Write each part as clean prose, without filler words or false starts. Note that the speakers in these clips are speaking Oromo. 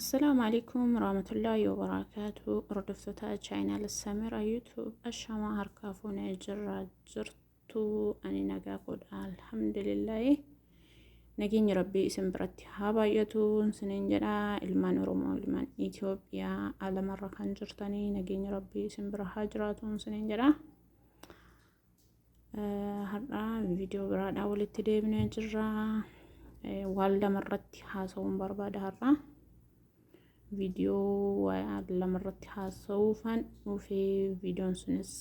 Assalaamu alaikum warahmatullaahi wabarakaatu. Hordoftoota chaayinaal Samira YouTube, ashamaa harkaa fuunee jirra jirtu. Ani nagaa godha, alhamdulillaahi. Nageenyi Rabbii isin biratti haa baay'atu isiniin jedha. Ilmaan Oromoo, ilmaan Itoophiyaa alamarra kan jirtanii, nageenyi Rabbii isin bira haa jiraatu isiniin jedha. Har'a viidiyoo biraadhaan walitti deebinee jirra. Waan lamarratti haasa'uun barbaada har'a. Viidiyoo waan lamarratti haasa'uufan dhufee, viidiyoon sunis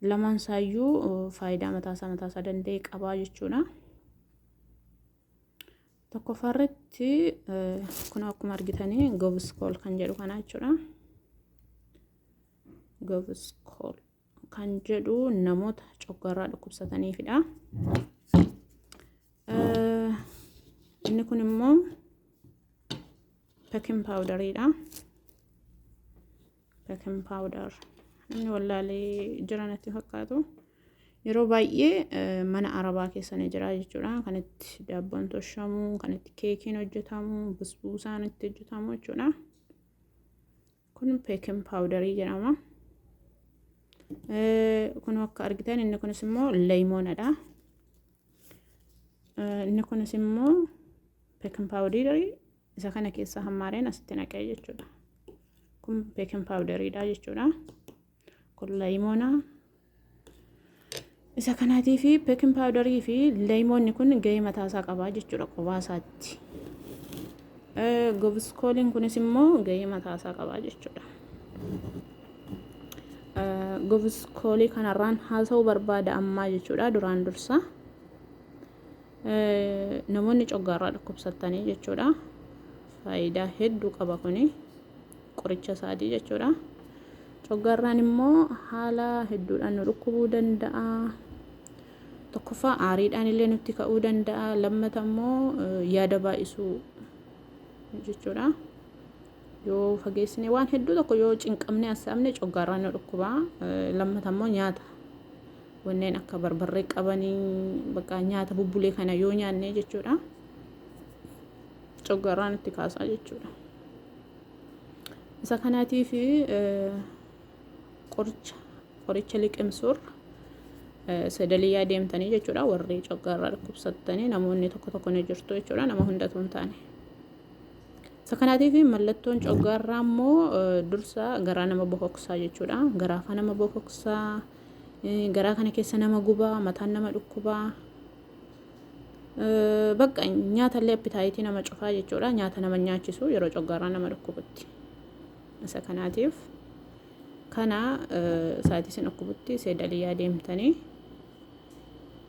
lamaan isaayyuu faayidaa mataasaa mataasaa danda'e qabaa jechuudha. Tokkoffaarratti kun akkuma argitanii Goviskool kan jedhu kana jechuudha. Goviskool kan jedhu namoota coggarraa dhukkubsataniifidha. Inni kun immoo baking powderiidha. Baking powder namni wallaalee jira natti fakkaatu. Yeroo baay'ee mana arabaa keessa ni jira jechuudha. Kan itti daabboon toshamu, kan itti keekiin hojjetamu, busbuusaan itti hojjetamu jechuudha. Kun baking powderii jedhama. Kun akka argitan inni kunis immoo leeymoonadha. Inni kunis immoo baking powderii isa kana keessa hammaareen asitti naqee jechuudha. Kun baking powderiidha jechuudha. Kun leeymoona. Isa kanaatii fi baking powderii fi leeymoonni kun gahee mataasaa qabaa jechuudha qobaa isaatti. Goviskooliin kunis immoo gahee mataasaa qabaa jechuudha. Goviskoolii kanarraan haasa'uu barbaada ammaa jechuudha duraan dursa. Namoonni coggaarraa dhukkubsattanii jechuudha. Faayidaa hedduu qaba kuni qoricha isaatii jechuudha. Coggaarraan immoo haala hedduudhaan nu dhukkubuu danda'a. Tokkoffaa aariidhaan illee nutti ka'uu danda'a. Lammata immoo yaada baay'isuu jechuudha. Yoo fageessine waan hedduu tokko yoo cinqamne assaabne coggaarraan nu dhukkuba. Lammata immoo nyaata wanneen akka barbarree qabanii bakka nyaata bubbulee kana yoo nyaanne jechuudha. Coggaarraan itti kaasaa jechuudha. Isa kanaatiif qoricha liqimsuurra sadaliyyaa deemtanii jechuudha, warri coggaarraa dhukkubsattanii namoonni tokko tokko ni jirtu jechuudha, nama hundatu hin taane. Isa kanaatiif mallattoon coggaarraa immoo dursa garaa nama bokoksaa jechuudha. Garaafa nama bokoksaa, garaa kana keessa nama gubaa, mataan nama dhukkubaa. Bakka nyaata illee appitaayitii nama cufaa jechuudha. Nyaata nama nyaachisu yeroo coggaarraa nama dhukkubutti. Isa kanaatiif kana sa'aatii isin dhukkubutti seedaliyyaa deemtanii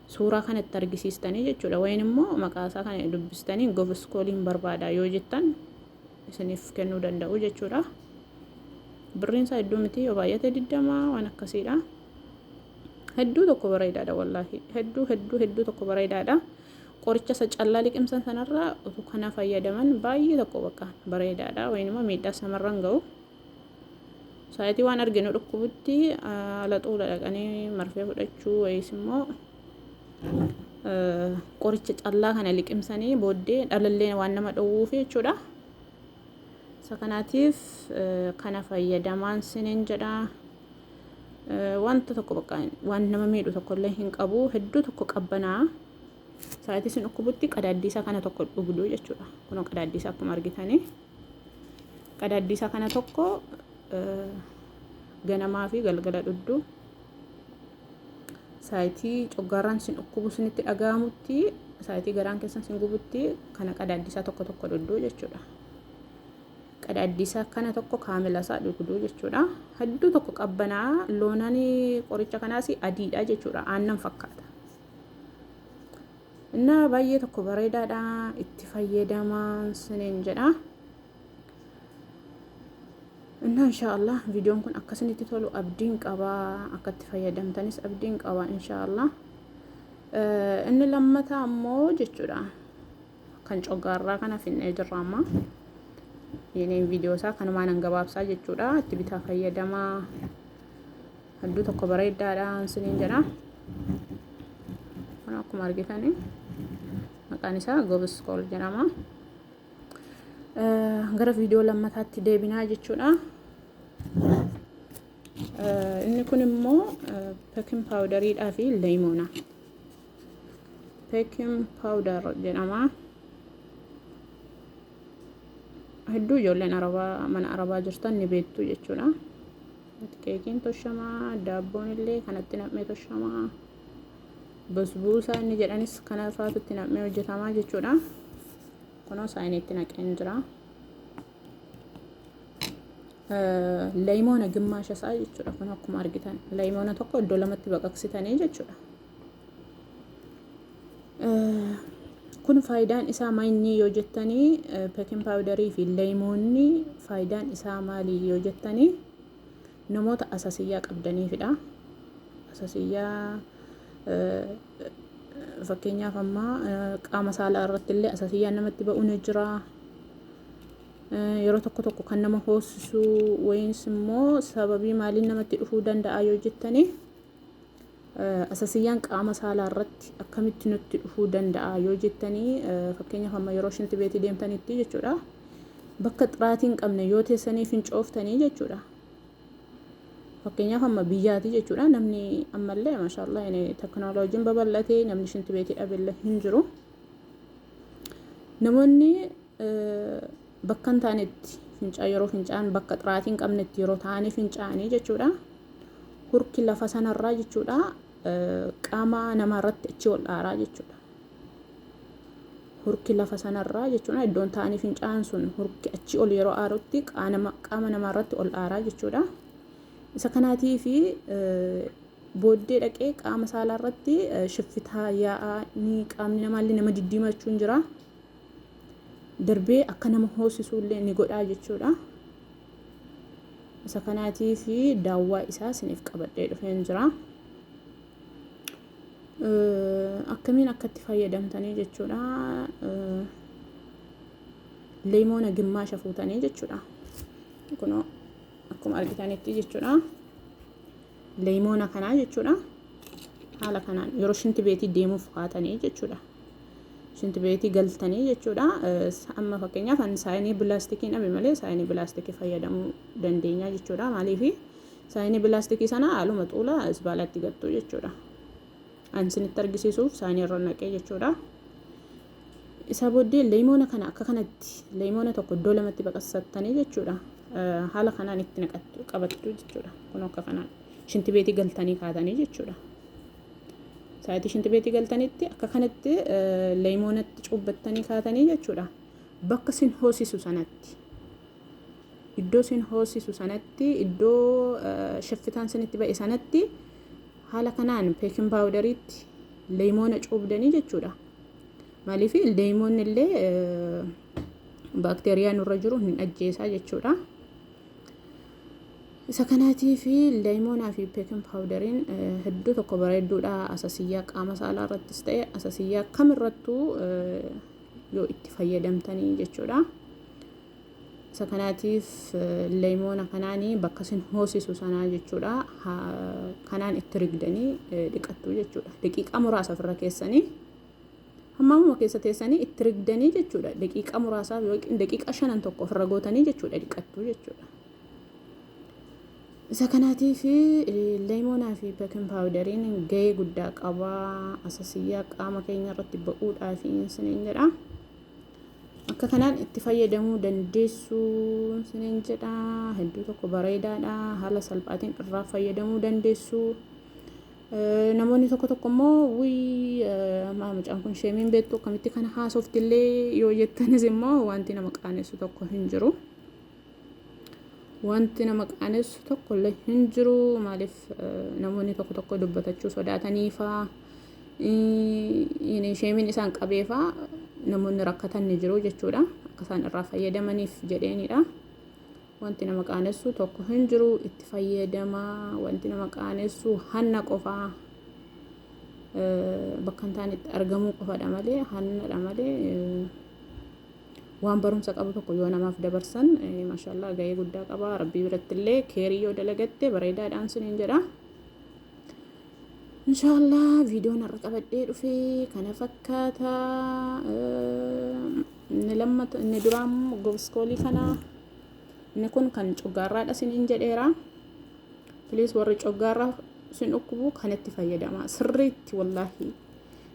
suuraa kanatti argisiistanii jechuudha. Wayin immoo maqaa isaa kana dubbistanii goviskooliin barbaada yoo jettan isiniif kennuu danda'u jechuudha. Birriin isaa hedduu miti, yoo baay'ate 20 waan akkasiidha. Hedduu tokko bareedaadha wallaahi. Hedduu hedduu hedduu tokko bareedaadha. Qoricha isa callaa liqimsan sanarraa utuu kana fayyadaman baay'ee tokko bakka bareedaadha. Wayin immoo miidhaas namarra hin ga'u. Sa'aatii waan arginu dhukkubutti ala xuula dhaqanii marfee fudhachuu wayiis immoo qoricha callaa kana liqimsanii booddee dhalallee waan nama dhowwuuf jechuudha. Isa kanaatiif kana fayyadamaan sinin jedha. Wanta tokko bakka waan nama miidhu tokkollee hin qabu. Hedduu tokko qabbanaa. Sa'aatii isin dhukkubutti qadaaddiisaa kana tokko dhugdu jechuudha. Kunoo qadaaddiisaa akkuma argitanii. Qadaaddiisaa kana tokko ganamaa fi galgala dhugdu. Sa'aatii coggaarraan isin dhukkubu isinitti dhaga'amutti, sa'aatii garaan keessan isin gubutti kana qadaaddiisaa tokko tokko dhugdu jechuudha. Qadaaddiisaa kana tokko kaamila isaa dhugdu jechuudha. Hedduu tokko qabbanaa, loonaan qoricha kanaas adiidha jechuudha. Aannan fakkaata. Innaa baay'ee tokko bareedaadha, itti fayyadamaa siniin jedha. Innaa inshaallah viidiyoon kun akka isinitti tolu abdiin qaba, akka itti fayyadamtanis abdiin qaba inshaallah. Inni lammataa ammoo jechuudha kan coggaarraa kana finnee jirra amma. Yiniin viidiyoo isaa kanumaan an gabaabsaa jechuudha. Itti bitaa fayyadamaa. Hedduu tokko bareedaadha isiniin jedha. Kun akkuma argitanii maqaan isaa Gobiskool jedhama. Gara viidiyoo lammataatti deebinaa jechuudha. Inni kun immoo baking powderiidhaa fi leemoona. Baking powder jedhama. Hedduu ijoolleen arabaa mana arabaa jirtan ni beektu jechuudha. Keekiin toshamaa, daabboon illee kanatti nam'ee toshamaa. Basbuusaa inni jedhanis kana faatu itti nam'ee hojjetamaa jechuudha. Kunoo saayiniitti naqeen jira. Leeyimoona gimmaasha isaa jechuudha. Kun akkuma argitan leeyimoona tokko iddoo lamatti baqaqsitanii jechuudha. Kun faayidaan isaa maayinni yoo jettanii, baking powderii fi leeyimoonni faayidaan isaa maali yoo jettanii, namoota asasiyyaa qabdaniifidha. Asasiyyaa fakkeenyaaf amma qaama saalaa irratti illee asasiyyaan namatti ba'u ni jira. Yeroo tokko tokko kan nama hoosisu wayiins immoo sababii maaliin namatti dhufuu danda'a yoo jettanii, asasiyyaan qaama saalaa irratti akkamitti nutti dhufuu danda'a yoo jettanii, fakkeenyaaf amma yeroo shinti beetii deemtanitti jechuudha. Bakka xiraatii hin qabne yoo teessanii fincooftanii jechuudha. Fakkeenyaaf amma biyyaati jechuudha, namni ammallee maashaallah teknooloojiin babal'atee namni shinti beetii dhabeellee hin jiru. Namoonni bakka hin taanetti fincaa yeroo fincaan, bakka xiraatii hin qabnetti yeroo taa'anii fincaa'anii jechuudha. Hurki lafa sanarraa jechuudha qaama namaarratti achi ol aaraa jechuudha. Hurki lafa sanarraa jechuudha, iddoon taa'anii fincaa'an sun hurki achi ol yeroo aarutti qaama namaarratti ol aaraa jechuudha. Isa kanaatii fi booddee dhaqee qaama saalaa irratti shiffitaa yaa'aa ni qaamni namaallee nama diddiimachuun jira. Darbee akka nama hoosisuullee ni godhaa jechuudha. Isa kanaatii fi daawwaa isaa isiniif qabadhee dhufeen jira. Akkamiin akka itti fayyadamtanii jechuudha. Leemoona gimmaasha fuutanii jechuudha. Kunoo akkuma argitanitti jechuudha. Leemoona kanaa jechuudha. Haala kanaan yeroo shinti beetii deemuuf kaatanii jechuudha. Shinti beetii galtanii jechuudha. Amma fakkeenyaaf ani saayinii bilaastikii dhabe malee saayinii bilaastikii fayyadamuu dandeenya jechuudha. Maaliif, saayinii bilaastikii sana haaluma xuula isbaalatti gattu jechuudha. Ani isinitti argisiisuuf saayinii irra naqee jechuudha. Isa booddee leemoona kana akka kanatti leemoona tokko iddoo lamatti baqassattanii jechuudha. Haala kanaan itti naqattu qabattu jechuudha. Kun akka kanaan shinti beetii galtanii kaatanii jechuudha. Sa'aatii shinti beetii galtanitti akka kanatti leemoonatti cuubbattanii kaatanii jechuudha. Bakka sin hoosisu sanatti, iddoo sin hoosisu sanatti, iddoo shaffitaan sinitti ba'e sanatti haala kanaan baking powderiitti leemoona cuubdanii jechuudha. Maaliif, leemoonni illee baakteeriyaa nurra jiru hin ajjeesaa jechuudha. Isa kanaatii fi leemoonaa fi baking powderiin hedduu tokko bareedduudha. Asasiyyaa qaama saalaa irrattis ta'e asasiyyaa kamirrattuu yoo itti fayyadamtanii jechuudha. Isa kanaatiif leemoona kanaanii bakka isin hoosisu sanaa jechuudha. Kanaan itti rigdanii dhiqattu jechuudha. Daqiiqaa muraasa ofirra keessanii hammaamuma keessa teessanii itti rigdanii jechuudha. Daqiiqaa muraasaaf yookiin daqiiqaa shanan tokko ofirra gootanii jechuudha, dhiqattu jechuudha. Isa kanaatiif leemoonaa fi baking powderiin gahee guddaa qaba. Asasiyyaa qaama keenya irratti ba'uudhaaf isiniin jedha. Akka kanaan itti fayyadamuu dandeessu isiniin jedha. Hedduu tokko bareedaadha. Haala salphaatiin irraa fayyadamuu dandeessu. Namoonni tokko tokko immoo, "Wii, mucaan kun sheemiin beektu, akkamitti kana haasoftillee?" yoo jettanis immoo wanti nama qaanessu tokko hin jiru. Wanti nama qaanessu tokko illee hin jiru. Maaliif, namoonni tokko tokko dubbatachuu sodaataniifaa, sheemiin isaan qabeefaa namoonni rakkatan ni jiru jechuudha. Akka isaan irraa fayyadamaniif jedheenidha. Wanti nama qaanessu tokko hin jiru, itti fayyadamaa. Wanti nama qaanessu hanna qofaa, bakka hin taanetti argamuu qofadha malee, hannadha malee, waan barumsa qabu tokko yoo namaaf dabarsan, maashaallah, gahee guddaa qaba. Rabbii biratti illee keerii yoo dalagatte bareedaadhaan siniin jedha. Inshaallah viidiyoon har'a qabadhee dhufe kana fakkaata. Inni lammata, inni duraa Goviskoolii kana. Inni kun kan coggaarraadha isiniin jedheera. Please, warri coggaarraa sin dhukkubu kanatti fayyadamaa sirriitti. Wallaahi,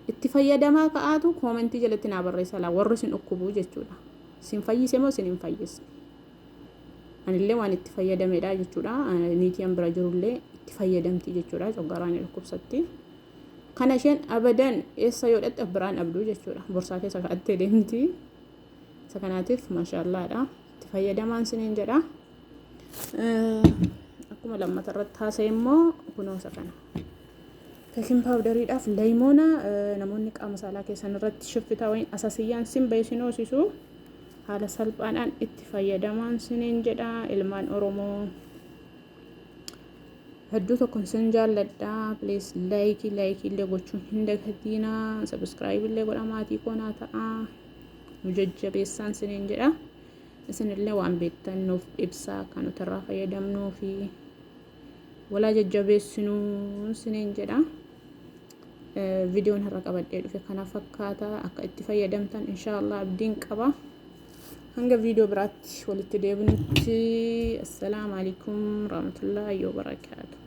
itti fayyadamaa ka'aatu koomentii jalatti naa barreessa laa, warri sin dhukkubu jechuudha. Sin fayyise moo sin hin fayyisne? Anillee waan itti fayyadamedha jechuudha. Niitii an bira jirullee itti fayyadamti jechuudha. Coggaarraa ni dhukkubsatti. Kana isheen abadan eessa yoo dhatte of biraan dhabdu jechuudha. Borsaa keessa kaa'attee deemti. Isa kanaatiif maashaallaadha. Itti fayyadamaan siniin jedha. Akkuma lammata irratti haasa'e immoo kunoo isa kana. Baking powderiidhaaf leeymoona namoonni qaama saalaa keessan irratti shiffitaa wayin asasiyyaan sin bahe sin hoosisu haala salphaadhaan itti fayyadamaan siniin jedha, ilmaan Oromoo. Hedduu tokkon sin jaalladha. Please, like like illee gochuun hin dagatiina. Subscribe illee godha, maatii koonaa ta'a. Nu jajjabeessaan siniin jedha. Isinillee waan beektan nuuf ibsaa, kan nuti irraa fayyadamnuu fi walaa jajjabeessinuu siniin jedha. Viidiyoon har'a qabadhee dhufe kana fakkaata. Akka itti fayyadamtan inshaallah abdiin qaba. Hanga viidiyoo biraatti walitti deebinutti, assalaamu alaikum rahmatullahi wabarakaatu.